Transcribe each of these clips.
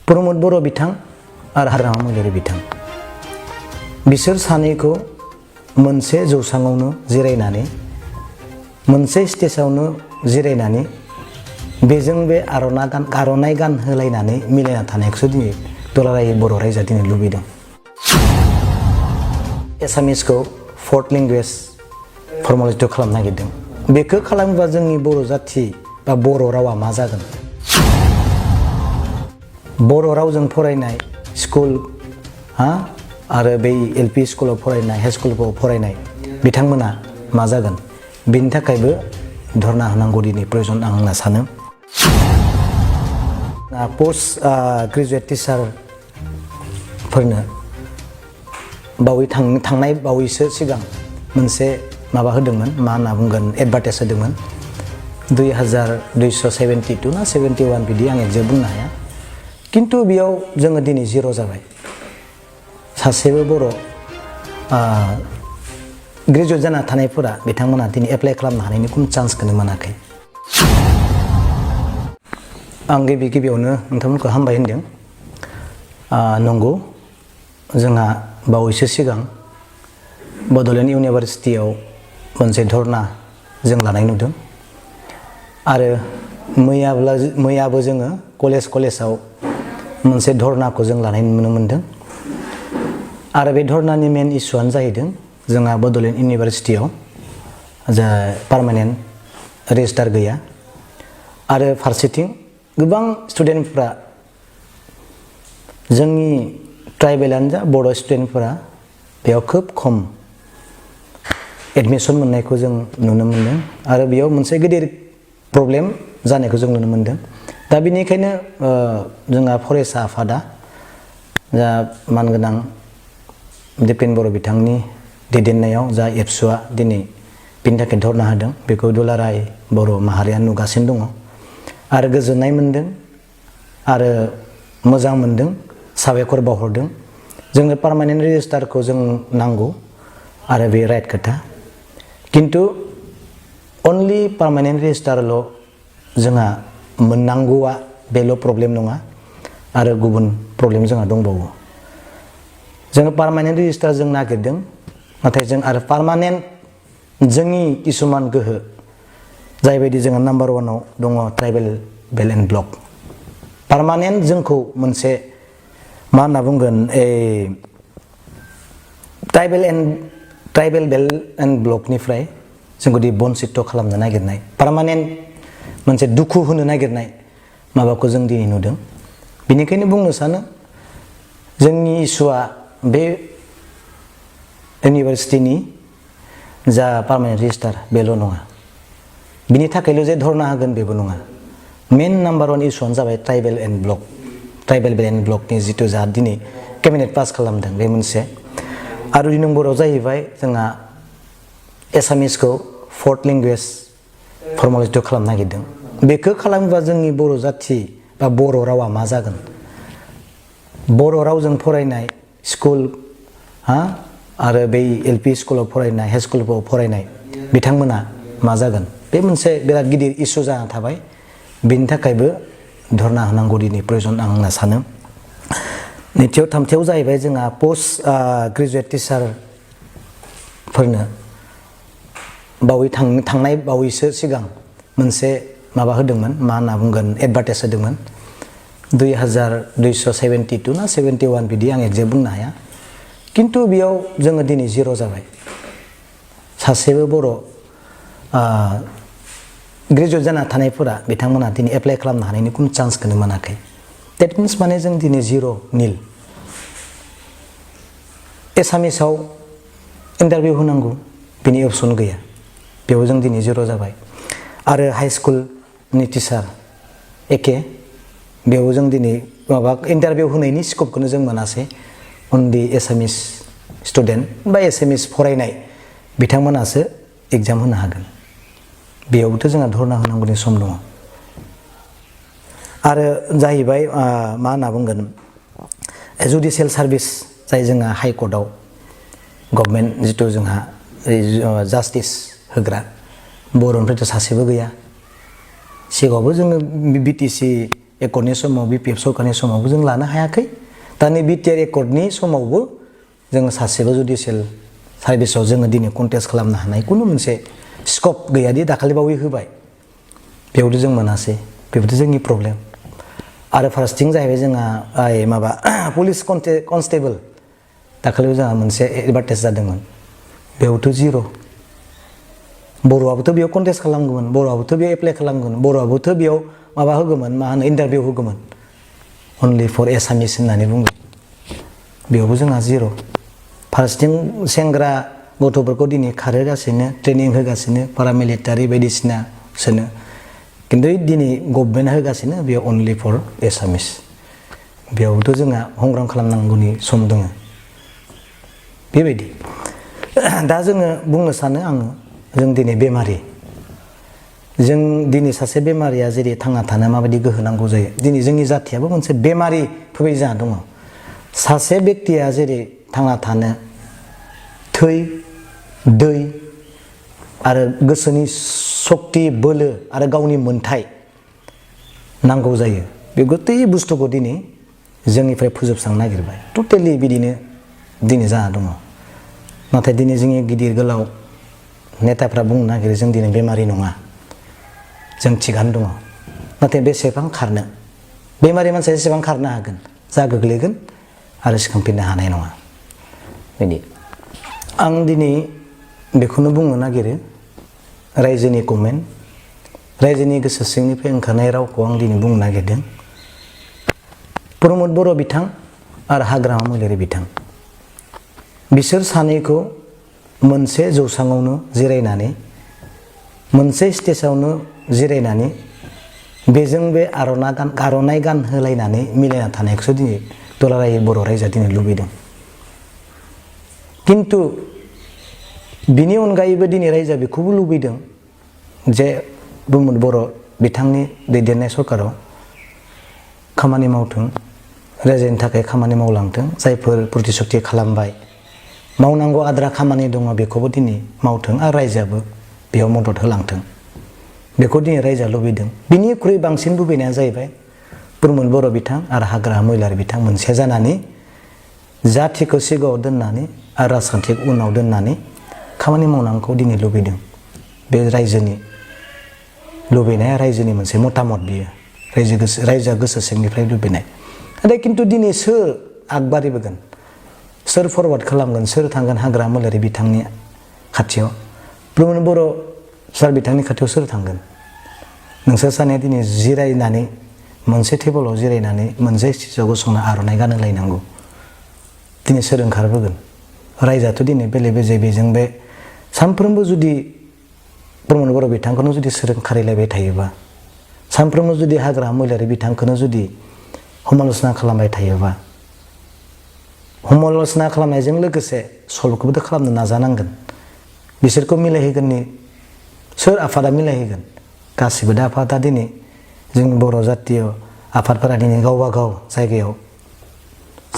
प्रमद बर' बिथां आरो हाग्रामा महिलारि बिथां बिसोर सानैखौ मोनसे जौसाङावनो जिरायनानै मोनसे स्टेजआवनो जिरायनानै बेजों बे आर'नाइ गान होलायनानै मिलायना थानायखौसो दिनै दुलाराय बर' रायजोआ दिनै लुबैदों। एसामिसखौ फर्थ लेंगुवेज फर्मुलेट खालामनो नागिरदों। बेखौ खालामोबा जोंनि बर' जाथि बा बर' रावा मा जागोन? बर' रावजों फरायनाय स्कुल आरो बै एलपि स्कुलाव फरायनाय हाइ स्कुलाव फरायनाय बिथांमोना मा जागोन? बेनि थाखायबो धरना होनांगौ दिनै प्रयजन आं होनना सानो। पस्ट ग्रेजुवेट टिचारफोरनो थांनाय बावैसो सिगां मोनसे माबा होदोंमोन, मा होनना बुंगोन, एडभार्टाइज होदोंमोन। 2272 ना 71 बिदि आं एक्जेक्ट बुंनो हाया। किन्तु बेयाव जोङो दिनै जिर' जाबाय। सासेबो बर' ग्रेजुवेट जाना थानायफोरा बिथांमोना दिनै एप्लाइ खालामनो हानायनि खुनु चान्सखौनो मोनाखै। आं गिबियावनो नोंथांमोनखौ हामबाय होनदों। नंगौ, जोंहा बावैसो सिगां बड'लेण्ड इउनिभारसिटियाव मोनसे धरना जों लानाय नुदों आरो मैयाबो जोङो कलेजाव मोनसे धरनाखौ जों लानाय नुनो मोनदों आरो बे धरनानि मेन इस्युआनो जाहैदों जोंहा बड'लेण्ड इउनिभारसिटियाव जा पार्मानेन्ट रेजिस्टार गैया आरो फारसेथिं गोबां स्टुडेन्टफ्रा जोंनि ट्राइबेलानो जा बर' स्टुडेन्टफोरा बेयाव खोब खम एडमिसन मोननायखौ जों नुनो मोनदों आरो बेयाव मोनसे गिदिर प्रब्लेम जानायखौ जों नुनो मोनदों। दा बेनिखायनो जोंहा फरायसा आफादा जा मानगोनां दिपेन बर' बिथांनि दैदेननायाव जा एबसुआ दिनै बिनि थाखाय धरना होदों, बेखौ दुलाराय बर' माहारिया नुगासिनो दङ आरो गोजोननाय मोनदों आरो मोजां मोनदों, साबायखर बावहरदों। जोंनो पार्मानेन्ट रेजिस्टारखौ जों नांगौ आरो बे राइट खोथा। किन्तु अनलि पार्मानेन्ट रेजिस्टारल' जोंहा मोननांगौआ बेल' प्रब्लेम नङा आरो गुबुन प्रब्लेम जोंहा दंबावो। जोङो पार्मानेन्ट रेजिस्टार जों नागिरदों, नाथाय जों आरो पार्मानेन्ट जोंनि किसुमान गोहो जायबायदि जोङो नाम्बार 1आव दङ tribal belt and block. Permanent जोंखौ मोनसे मा होनना बुंगोन, ट्राइबेल बेल्ट एन्ड ब्लकनिफ्राय जोंखौ बन्सित खालामनो नागिरनाय, पार्मानेन्ट मोनसे दुखु होनो नागिरनाय माबाखौ जों दिनै नुदों। बेनिखायनो बुंनो सानो जोंनि इस्युआ बे इउनिभारसिटिनि जा पार्मानेन्ट रेजिस्टार बेल' नङा, बिनि थाखायल' जे धरना होगोन बेबो नङा। मेन नाम्बार 1 इस्युआनो जाबाय ट्राइबेल बेल्ट एन्ड ब्लकनि जिथु जा दिनै केबिनेट पास खालामदों बे मोनसे। आरो 2 नम्बराव जाहैबाय जोंहा एसामिसखौ फर्थ लेंगुवेज फर्मुलेट खालामनो नागिरदों। बेखौ खालामोबा जोंनि बर' जाथि बा बर' रावा मा जागोन? बर' रावजों फरायनाय स्कुल आरो बै एलपि स्कुलाव फरायनाय हाइ स्कुलाव फरायनाय बिथांमोना मा जागोन? बे मोनसे बिराद गिदिर इस्यु जाना थाबाय। बेनि थाखायबो धरना होनांगौ दिनै प्रयजन आं होनना सानो। नैथियाव थामथियाव जाहैबाय जोंहा पस्ट ग्रेजुवेट टिचारफोरनो थांनाय बावैसो सिगां मोनसे माबा होदोंमोन, मा होनना बुंगोन, एडभार्टाइज होदोंमोन। 2272 ना 71 बिदि आं एक्जेक्ट बुंनो हाया। किन्तु बेयाव जोङो दिनै जिर' जाबाय। सासेबो बर' ग्रेजुवेट जाना थानायफोरा बिथांमोना दिनै एप्लाइ खालामनो हानायनि खुनु चान्सखौनो मोनाखै। देट मिन्स माने जों दिनै जिर' निल। एसामिसाव इन्टारभिउ होनांगौ, बिनि अपसन गैया। बेयाव जों दिनै जिर' जाबाय। आरो हाइ स्कुलनि टिचार एखे, बेयाव जों दिनै इन्टारभिउ होनायनि स्कपखौनो जों मोनासै। उन्दै एसामिस स्टुडेन्ट बा एसामिस फरायनाय बिथांमोनासो एग्जाम होनो हागोन। बेयावबोथ' जोंहा धरना होनांगौनि सम दङ। आरो जाहैबाय मा होनना बुंगोन, जुडिसियेल सार्भिस जाय जोंहा हाइ कर्टआव गभर्नमेन्ट जिथु जोंहा जास्टिस होग्रा बर'निफ्रायथ' सासेबो गैया। सिगाङावबो जोङो बिटिसि एकर्डनि समाव BPF सरकारनि समावबो जों लानो हायाखै दा नै BTR एकर्डनि समावबो जोङो सासेबो जुडिशियेल सार्भिसाव जोङो दिनै कन्टेस्ट खालामनो हानाय कुनु मोनसे स्कप गैयादि दाखालिबावै होबाय बेयावबो जों मोनासै बेबोथ' जोंनि प्रब्लेम आरो फार्स्टिं जाहैबाय जोंहा माबा पुलिस कनस्टेबल दाखालिबो जोंहा मोनसे एडभार्टाइज जादोंमोन बेयावथ' जिर' बर'आबोथ' बेयाव कन्टेस्ट खालामगौमोन बर'आबोथ' बेयाव एप्लाइ खालामगोन बर'आबोथ' बेयाव माबा होगौमोन मा होनो इन्टारभिउ होगौमोन अनलि फर एसामिस होननानै बुंगोन बेयावबो जोंहा जिर' फार्स्टिं सेंग्रा गथ'फोरखौ दिनै खारहोगासिनो ट्रेनिं होगासिनो पारामिलिटारि बायदिसिना सोनो खिन्थु दिनै गभर्नमेन्टआ होगासिनो बेयाव अनलि फर एसामिस बेयावबोथ' जोंहा संग्राम खालामनांगौनि सम दङ बेबायदि दा जोङो बुंनो सानो आङो जों दिनै बेमारि जों दिनै सासे बेमारिया जेरै थांना थानो माबायदि गोहो नांगौ जायो दिनै जोंनि जाथियाबो मोनसे बेमारि फैबाय जाना दङ सासे बेक्तिया जेरै थांना थानो थै दै आरो गोसोनि सक्ति बोलो आरो गावनि मोन्थाय नांगौ जायो बे गतै बुस्थुखौ दिनै जोंनिफ्राय फोजोबस्रांनो नागिरबाय टटेलि बिदिनो दिनै जाना दङ नाथाय दिनै जोंनि गिदिर गोलाव नेताफ्रा बुंनो नागिरो जों दिनै बेमारि नङा जों थिगानो दङ नाथाय बेसेबां खारनो बेमारि मानसिया जेसेबां खारनो हागोन जा गोग्लैगोन आरो सिखांफिननो हानाय नङा बिदि आं दिनै बेखौनो बुंनो नागिरो रायजोनि कमेन्ट रायजोनि गोसो सिंनिफ्राय ओंखारनाय रावखौ आं दिनै बुंनो नागिरदों प्रमद बर' बिथां आरो हाग्रामा महिलारि बिथां बिसोर सानैखौ मोनसे जौसाङावनो जिरायनानै मोनसे स्टेजावनो जिरायनानै बेजों बे आर'नाइ गान होलायनानै मिलायना थानायखौसो दिनै दुलाराय बर' रायजोआ दिनै लुबैदों खिन्थु बिनि अनगायैबो दिनै रायजोआ बेखौबो लुबैदों जे प्रमद बर' बिथांनि दैदेननाय सरकाराव खामानि मावथों रायजोनि थाखाय खामानि मावलांथों जायफोर प्रतिश्रुति खालामबाय मावनांगौ आद्रा खामानि दङ बेखौबो दिनै मावथों आरो रायजोआबो बेयाव मदद होलांथों बेखौ दिनै रायजोआ लुबैदों बिनिख्रुइ बांसिन लुबैनाया जाहैबाय प्रमद बर' बिथां आरो हाग्रामा महिलारि बिथां मोनसे जानानै जाथिखौ सिगाङाव दोननानै आरो राजखान्थिखौ उनाव दोननानै खामानि मावनांगौखौ दिनै लुबैदों बे रायजोनि लुबैनाया रायजोनि मोनसे मतामत बियो रायजोआ गोसो सिंनिफ्राय लुबैनाय नाथाय खिन्थु दिनै सोर आगबारिबोगोन सोर फरवार्ड खालामगोन सोर थांगोन हाग्रामा महिलारि बिथांनि खाथियाव प्रमद बर' सार बिथांनि खाथियाव सोर थांगोन नोंसोर सानैया दिनै जिरायनानै मोनसे टेबोलाव जिरायनानै मोनसे स्टेजाव गसंना आर'नाइ गानहोलायनांगौ दिनै सोर ओंखारबोगोन रायजोआथ' दिनै बेले बेजे बेजों बे सानफ्रोमबो जुदि प्रमद बर' बिथांखौनो जुदि सोर ओंखारलायबाय थायोबा सानफ्रोमबो जुदि हाग्रामा महिलारि बिथांखौनो जुदि समाल'सना खालामबाय थायोबा समाल'सना खालामनायजों लोगोसे सल'खौबोथ' खालामनो नाजानांगोन बिसोरखौ मिलायहोगोननि सोर आफादा मिलायहोगोन गासिबो दा आफादा दिनै जोंनि बर' जातीय आफादफोरा दिनै गावबा गाव जायगायाव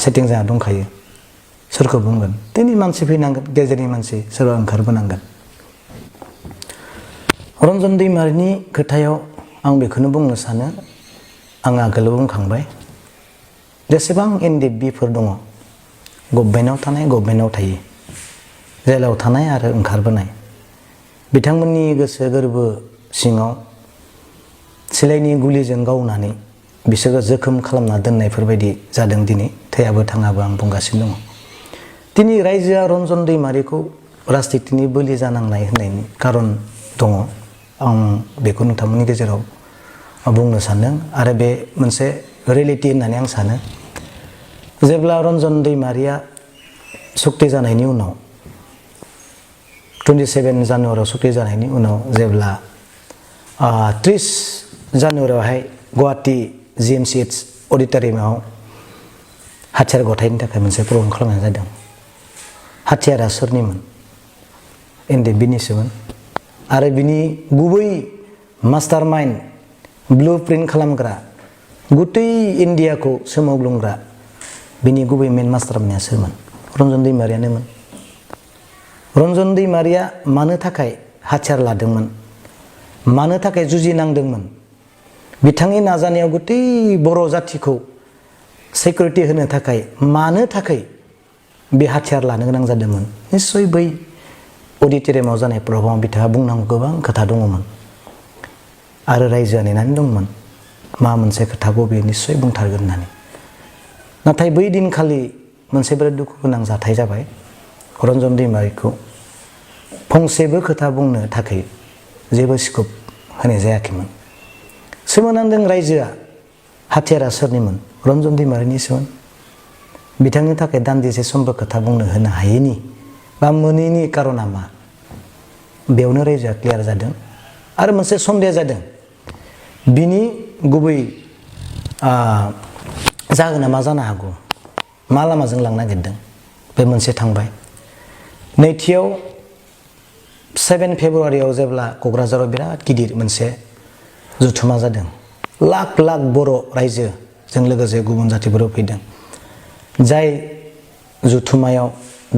सेटिं जाना दंखायो सोरखौ बुंगोन दिनै मानसि फैनांगोन गेजेरनि मानसि सोरबा ओंखारबोनांगोन रन्जन दैमारिनि खोथायाव आं बेखौनो बुंनो सानो आं आगोलाव बुंखांबाय जेसेबां NDFBफोर दङ गभर्नमेन्टआव थानाय गभर्नमेन्टआव थायो जेलाव थानाय आरो ओंखारबोनाय बिथांमोननि गोसो गोरबो सिङाव सिलाइनि गुलिजों गावनानै बिसोरखौ जोखोम खालामना दोननायफोरबायदि जादों दिनै थैयाबो थाङाबो आं बुंगासिनो दङ दिनै रायजोआ रन्जन दैमारिखौ राजनितिनि बोलि जानांनाय होननायनि खारन दङ आं बेखौ नोंथांमोननि गेजेराव बुंनो सानदों आरो बे मोनसे रियेलिटि होननानै आं सानो जेब्ला रन्जन दैमारिया सक्ति जानायनि उनाव 27 जानुवारियाव सक्ति जानायनि उनाव जेब्ला 30 जानुवारियावहाय गुवाहाटि GMCH अडिट'रियामाव हाथियार गथायनि थाखाय मोनसे प्रग्राम खालामनाय जादों हाथियारा सोरनिमोन NDFBनिसोमोन आरो बिनि गुबै मास्टार माइन्ड ब्लु प्रिन्ट खालामग्रा गुतै इन्डियाखौ सोमावग्लुंग्रा बिनि गुबै मेन मास्टार माइन्डआ सोरमोन रन्जन दैमारियानोमोन रन्जन दैमारिया मानो थाखाय हाथियार लादोंमोन मानो थाखाय जुजिनांदोंमोन बिथांनि नाजानायाव गथै बर' जाथिखौ सिकिउरिटि होनो थाखाय मानो थाखाय बे हाथियार लानो गोनां जादोंमोन निश्चय बै अडिट'रियामाव जानाय प्रग्रामाव बिथाङा बुंनांगौ गोबां खोथा दङमोन आरो रायजोआ नेनानै दंमोन मा मोनसे खोथाखौ बे निश्चय बुंथारगोन होननानै नाथाय बै दिनखालि मोनसे बिराद दुखु गोनां जाथाय जाबाय रन्जन दैमारिखौ फंसेबो खोथा बुंनो थाखाय जेबो स्कप होनाय जायाखैमोन सोमोनांदों रायजोआ हाथियारा सोरनिमोन रन्जन दैमारिनिसोमोन बिथांनि थाखाय दान्दिसे समबो खोथा बुंनो होनो हायैनि बा मोनैनि कारना मा बेयावनो रायजोआ क्लियार जादों आरो मोनसे सन्देह जादों बिनि गुबै जाहोना मा जानो हागौ मा लामाजों लांनो नागिरदों बे मोनसे थांबाय नैथियाव 7 फेब्रुवारियाव जेब्ला क'क्राझाराव बिराद गिदिर मोनसे जुथुमा जादों लाख लाख बर' रायजोजों लोगोसे गुबुन जातिफोरबो फैदों जाय जुथुमायाव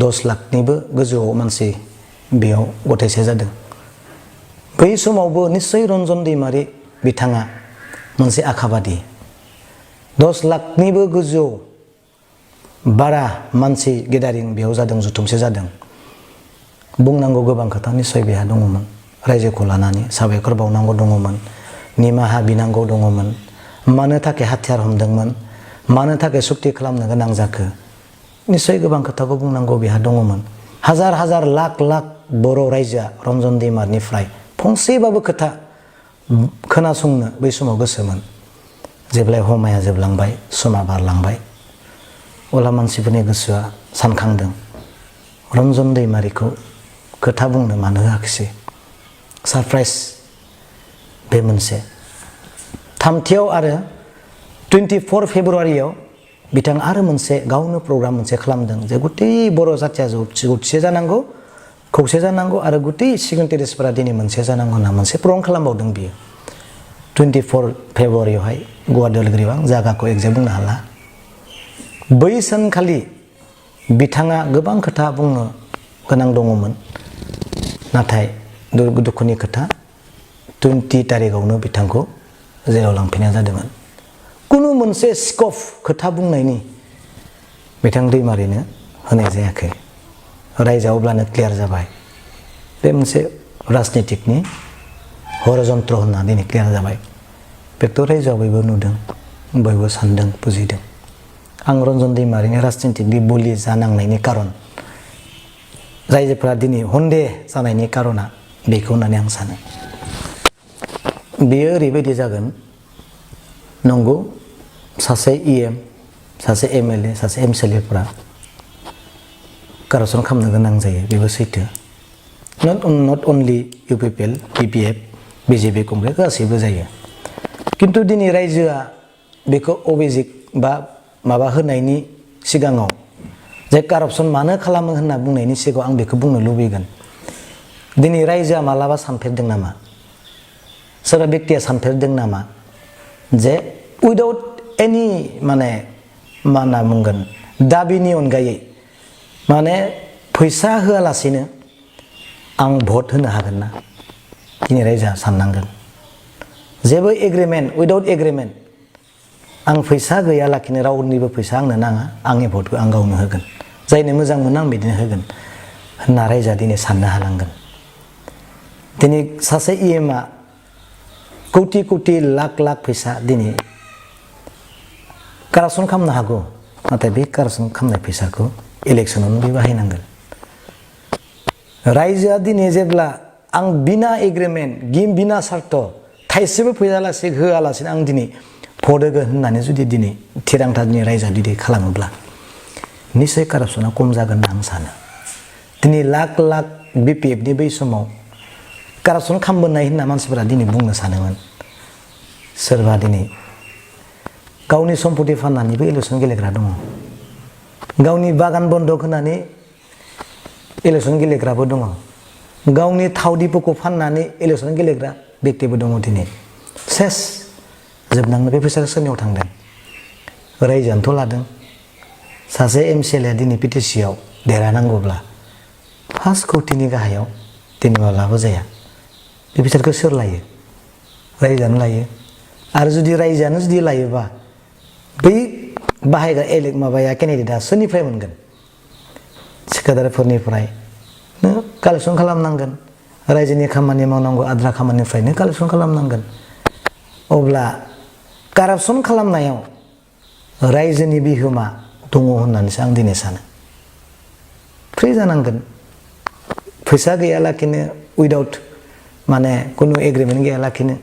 10 लाखनिबो गोजौआव मानसि बेयाव गथायसे जादों बै समावबो निश्चय रन्जन दैमारि बिथाङा मोनसे आखाबादि 10 लाखनिबो गोजौआव बारा मानसि गेदारिं बेयाव जादों जुथुमसे जादों बुंनांगौ गोबां खोथा निश्चय बेहा दङमोन रायजोखौ लानानै साबायखर बावनांगौ दङमोन निमाहा बिनांगौ दङमोन मानो थाखाय हाथियार हमदोंमोन मानो थाखाय सुक्ति खालामनो गोनां जाखो निश्चय गोबां खोथाखौ बुंनांगौ बेहा दङमोन हाजार हाजार लाख लाख बर' रायजोआ रन्जन दैमारिनिफ्राय फंसेबाबो खोथा खोनासंनो बै समाव गोसोमोन जेब्ला हमाया जोबलांबाय समा बारलांबाय अब्ला मानसिफोरनि गोसोआ सानखांदों रन्जन दैमारिखौ खोथा बुंनो मानो होआखिसै सारप्राइज बे मोनसे थामथियाव आरो 24 फेब्रुवारियाव बिथाङा आरो मोनसे गावनो प्रग्राम मोनसे खालामदों जे गुतै बर' जाथिया जौसे जानांगौ खौसे जानांगौ आरो गुतै सिगनेटारिसफोरा दिनै मोनसे जानांगौ होनना मोनसे प्रग्राम खालामबावदों बियो 24 फेब्रुवारियावहाय गुवाहाटी उदालगुरियाव आं जायगाखौ एक्जेक्ट बुंनो हाला बै सानखालि बिथाङा गोबां खोथा बुंनो गोनां दङमोन नाथाय दुखुनि खोथा 20 तारिखआवनो बिथांखौ जेराव लांफैनाय जादोंमोन कुनु मोनसे स्कप खोथा बुंनायनि बिथां दैमारिनो होनाय जायाखै रायजोआ अब्लानो क्लियार जाबाय बे मोनसे राजनितिकनि हरजन्त्र होनना दिनै क्लियार जाबाय बेखौ रायजोआ बयबो नुदों बयबो सानदों बुजिदों आं रन्जन दैमारिनि राजनितिकनि बलि जानांनायनि कारन रायजोफोरा दिनै हन्दे जानायनि कारना बेखौ होननानै आं सानो बेयो ओरैबायदि जागोन नंगौ सासे EM सासे MLA सासे MCLAफोरा कारापसन खालामनो गोनां जायो बेबो सैथो not only UPPL PPF BJP Congress गासैबो जायो किन्तु दिनै रायजोआ बेखौ अभिजिक बा माबा होनायनि सिगाङाव जे कारापसन मानो खालामो होनना बुंनायनि सिगाङाव आं बेखौ बुंनो लुबैगोन दिनै रायजोआ मालाबा सानफेरदों नामा सोरबा बेक्तिया सानफेरदों नामा जे उइदाउट एनि माने मा होनना बुंगोन दाबिनि अनगायै माने फैसा होआलासेनो आं भट होनो हागोन ना दिनै रायजोआ साननांगोन जेबो एग्रिमेन्ट उइदाउट एग्रिमेन्ट आं फैसा गैया लाखिनो रावनिबो फैसा आंनो नाङा आंनि भटखौ आं गावनो होगोन जायनो मोजां मोनो आं बिदिनो होगोन होनना रायजोआ दिनै साननो हानांगोन दिनै सासे EMआ कौटि कौटि लाख लाख फैसा दिनै कारापसन खालामनो हागौ नाथाय बे कारापसन खालामनाय फैसाखौ इलेक्सनावनो बे बाहायनांगोन रायजोआ दिनै जेब्ला आं बिना एग्रिमेन्ट बिना सार्त थाइसेबो फैसालासे होआलासेनो आं दिनै भट होगोन होननानै जुदि दिनै थिरांथा दिनै रायजोआ जुदि खालामोब्ला निश्चय कारापसना खम जागोन होनना आं सानो दिनै लाख लाख BPFनि बै समाव कारापसन खालामबोनाय होनना मानसिफोरा दिनै बुंनो सानोमोन सोरबा दिनै गावनि सम्पति फाननानैबो इलेक्सन गेलेग्रा दङ गावनि बागान बन्दक होनानै इलेक्सन गेलेग्राबो दङ गावनि थाव दिपुखौ फाननानै इलेक्सन गेलेग्रा बेक्तिबो दङ दिनै सेस जोबनांनो बे फैसाया सोरनियाव थांदों रायजोआनोथ' लादों सासे MCLA दिनै PTCआव देरहानांगौब्ला 5 कौटिनि गाहायाव दिनै माब्लाबो जाया बे फैसाखौ सोर लायो रायजोआनो लायो आरो जुदि रायजोआनो जुदि लायोबा बै बाहायग्रा माबाया केन्डिडेटआ सोरनिफ्राय मोनगोन थिकादारफोरनिफ्राय नों कालेक्सन खालामनांगोन रायजोनि खामानि मावनांगौ आद्रा खामानिनिफ्रायनो कालेक्सन खालामनांगोन अब्ला कारापसन खालामनायाव रायजोनि बिहोमा दङ होननानैसो आं दिनै सानो फ्रि जानांगोन फैसा गैयालाखिनो उइदाउट माने कुनु एग्रिमेन्ट गैयालाखिनो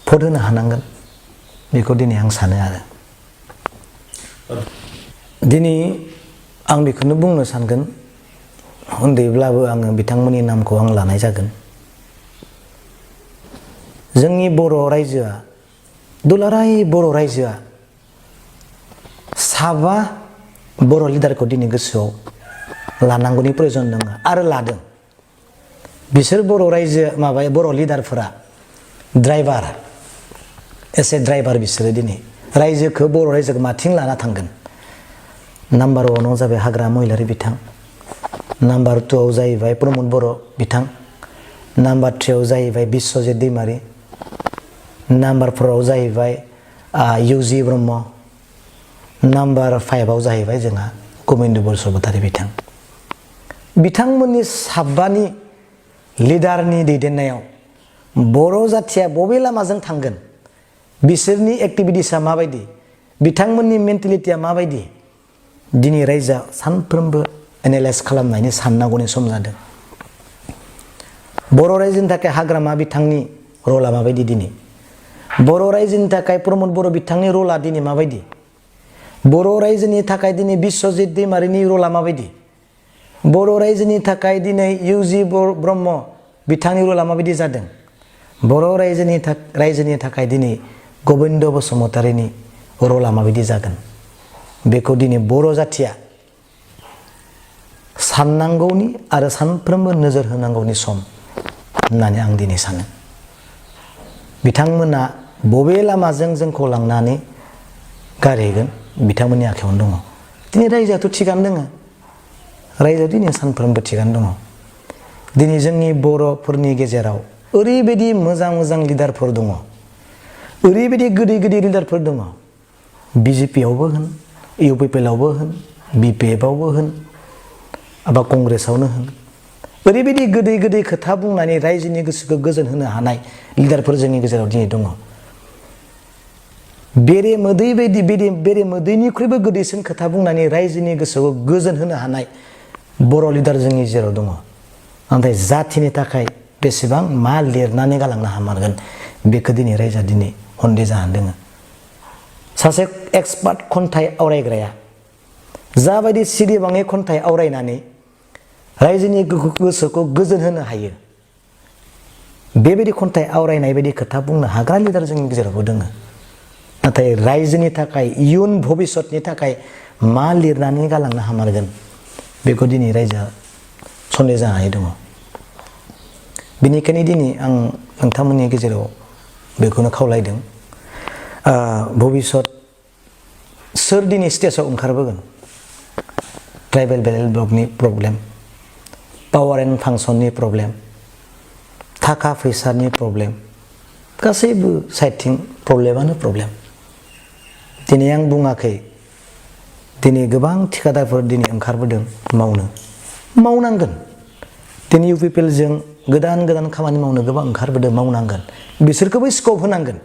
भट होनो हानांगोन बेखौ दिनै आं सानो आरो दिनै आं बेखौनो बुंनो सानगोन उन्दैब्लाबो आङो बिथांमोननि नामखौ आं लानाय जागोन जोंनि बर' रायजोआ दुलाराय बर' रायजोआ साबा बर' लिडारखौ दिनै गोसोआव लानांगौनि प्रयजन दङ आरो लादों बिसोर बर' रायजो बर' लिडारफोरा ड्राइभार एसे ड्राइभार बिसोरो दिनै रायजोखौ बर' रायजोखौ माथिं लाना थांगोन नाम्बार 1आव जाबाय हाग्रा महिलारि बिथां नाम्बार 2आव जाहैबाय प्रमद बर' बिथां नाम्बार 3आव जाहैबाय बिश्वजित दैमारि नाम्बार 4आव जाहैबाय इउजि ब्रह्म नाम्बार 5आव जाहैबाय जोंहा गबिन्द बसुमतारी बिथां बिथांमोननि साबानि लिडारनि दैदेननायाव बर' जाथिया बबे लामाजों थांगोन बिसोरनि एक्टिभिटिसआ माबायदि बिथांमोननि मेन्टेलिटिया माबायदि दिनै रायजोआ सानफ्रोमबो एनालाइज खालामनायनि साननांगौनि सम जादों बर' रायजोनि थाखाय हाग्रामा बिथांनि रला माबायदि दिनै बर' रायजोनि थाखाय प्रमद बर' बिथांनि रला दिनै माबायदि बर' रायजोनि थाखाय दिनै बिश्वजित दैमारिनि रला माबायदि बर' रायजोनि थाखाय दिनै इउजि ब्रह्म बिथांनि रला माबायदि जादों बर' रायजोनि थाखाय दिनै गबिन्द बसुमतारीनि रला माबायदि जागोन बेखौ दिनै बर' जाथिया साननांगौनि आरो सानफ्रोमबो नोजोर होनांगौनि सम होननानै आं दिनै सानो बिथांमोना बबे लामाजों जोंखौ लांनानै गारहैगोन बिथांमोननि आखायावनो दङ दिनै रायजोआथ' थिगानो दङ रायजोआव दिनै सानफ्रोमबो थिगानो दङ दिनै जोंनि बर'फोरनि गेजेराव ओरैबायदि मोजां मोजां लिडारफोर दङ ओरैबायदि गोदै गोदै लिडारफोर दङ बिजेपियावबो होन इउपिपिएलआवबो होन बिपिएफआवबो होन बा कंग्रेसआवनो होन ओरैबायदि गोदै गोदै खोथा बुंनानै रायजोनि गोसोखौ गोजोन होनो हानाय लिडारफोर जोंनि गेजेराव दिनै दङ बेरे मोदै बायदि बेरे मोदैनिख्रुइबो गोदैसिन खोथा बुंनानै रायजोनि गोसोखौ गोजोन होनो हानाय बर' लिडार जोंनि गेजेराव दङ नाथाय जाथिनि थाखाय बेसेबां मा लिरनानै गालांनो हामारगोन बेखौ दिनै रायजोआ दिनै हन्दै जानानै दङ सासे एक्सपार्ट खन्थाइ आवरायग्राया जाबायदि सिरिबाङै खन्थाइ आवरायनानै रायजोनि गोसोखौ गोजोन होनो हायो बेबायदि खन्थाइ आवरायनाय बायदि खोथा बुंनो हाग्रा लिडार जोंनि गेजेरावबो दङ नाथाय रायजोनि थाखाय इयुन भबिष्यतनि थाखाय मा लिरनानै गालांनो हामारगोन बेखौ दिनै रायजोआ सन्देह जानानै दङ बेनिखायनो दिनै आं नोंथांमोननि गेजेराव बेखौनो खावलायदों भबिष्यत सोर दिनै स्टेजआव ओंखारबोगोन ट्राइबेल बेलेल ब्लकनि प्रब्लेम पावार एन्ड फांसननि प्रब्लेम थाखा फैसानि प्रब्लेम गासैबो साइडथिं प्रब्लेमानो प्रब्लेम दिनै आं बुङाखै दिनै गोबां थिखादारफोर दिनै ओंखारबोदों मावनांगोन दिनै इउपिपिएलजों गोदान गोदान खामानि मावनो गोबां ओंखारबोदों मावनांगोन बिसोरखौबो स्कप होनांगोन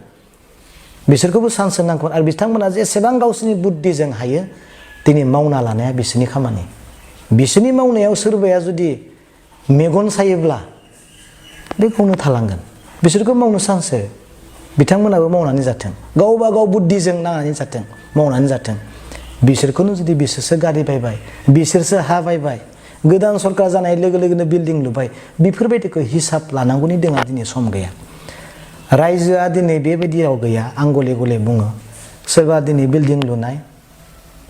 बिसोरखौबो चान्स होनांगोन आरो बिथांमोना जेसेबां गावसोरनि बुद्धिजों हायो दिनै मावना लानाया बिसोरनि खामानि बिसोरनि मावनायाव सोरबाया जुदि मेगन सायोब्ला बे गावनो थालांगोन बिसोरखौ मावनो चान्स हो बिथांमोनाबो मावनानै जाथों गावबा गाव बुद्धिजों नांनानै जाथों मावनानै जाथों बिसोरखौनो जुदि बिसोरसो गारि बायबाय बिसोरसो हा बायबाय गोदान सरकार जानाय लोगो लोगोनो बिल्डिं लुबाय बेफोरबायदिखौ हिसाब लानांगौनि जोंहा दिनै सम गैया रायजोआ दिनै बेबायदियाव गैया आं गले गले बुङो सोरबा दिनै बिल्डिं लुनाय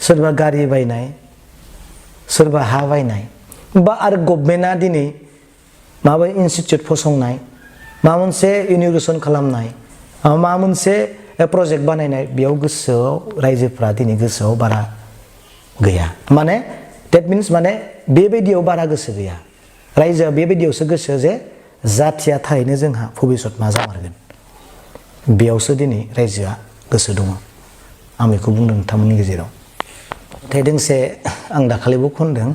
सोरबा गारि बायनाय सोरबा हा बायनाय बा आरो गभर्नमेन्टआ दिनै माबा इनस्टिट्युट फसंनाय माबा मोनसे इन'ग्रेसन खालामनाय माबा मोनसे प्रजेक्ट बानायनाय बेयाव गोसोआव रायजोफ्रा दिनै गोसोआव बारा गैया माने डेट मिन्स माने बेबायदियाव बारा गोसो गैया रायजोआ बेबायदियावसो गोसो जे जाथिया थारैनो जोंहा भबिष्यत मा जामारगोन बेयावसो दिनै रायजोआ गोसो दङ आं बेखौ बुंदों नोंथांमोननि गेजेराव नाथाय दोंसे आं दाखालिबो खनदों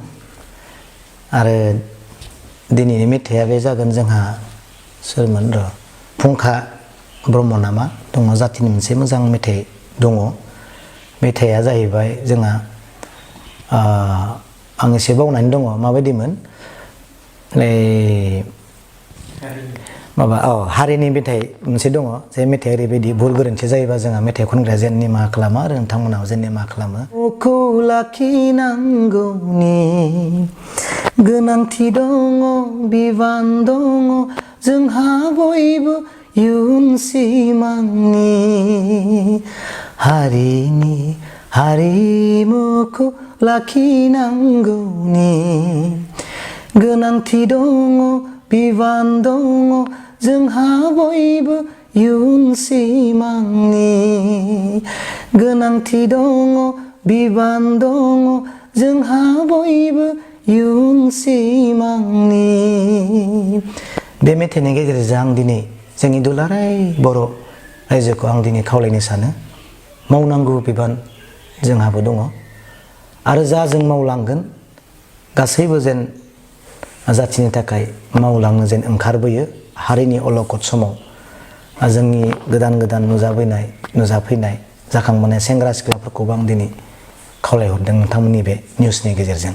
आरो दिनैनि मेथाइआ बे जागोन जोंहा सोरमोन र' फुंखा ब्रह्म नामा दङ जातिनि मोनसे मोजां मेथाइ दङ मेथाइआ जाहैबाय जोंहा आं एसे बावनानै दङ माबायदिमोन माबा हारिनि मेथाइ मोनसे दङ जे मेथाइआ ओरैबायदि भुल गोरोन्थि जायोबा जोंहा मेथाइ खनग्राया जेन निमाहा खालामो आरो नोंथांमोनाव जेन निमाहा खालामो न'खौ लाखिनांगौनि गोनांथि दङ बिबान दङ जोंहा बयबो इयुन सिमांनि हारिनि हारिमुखौ लाखिनांगौनि गोनांथि दङ बिबान दङ जोंहा बयबो इयुन सिमांनि गोनांथि दङ बिबान दङ जोंहा बयबो इयुन सिमांनि बे मेथाइनि गेजेरजों आं दिनै जोंनि दुलाराय बर' रायजोखौ आं दिनै खावलायनो सानो मावनांगौ बिबान जोंहाबो दङ आरो जा जों मावलांगोन गासैबो जेन जाथिनि थाखाय मावलांनो जेन ओंखारबोयो हारिनि अलखद समाव जोंनि गोदान गोदान नुजाफैनाय जाखांबोनाय सेंग्रा सिख्लाफोरखौबो आं दिनै खावलायहरदों नोंथांमोननि बे निउसनि गेजेरजों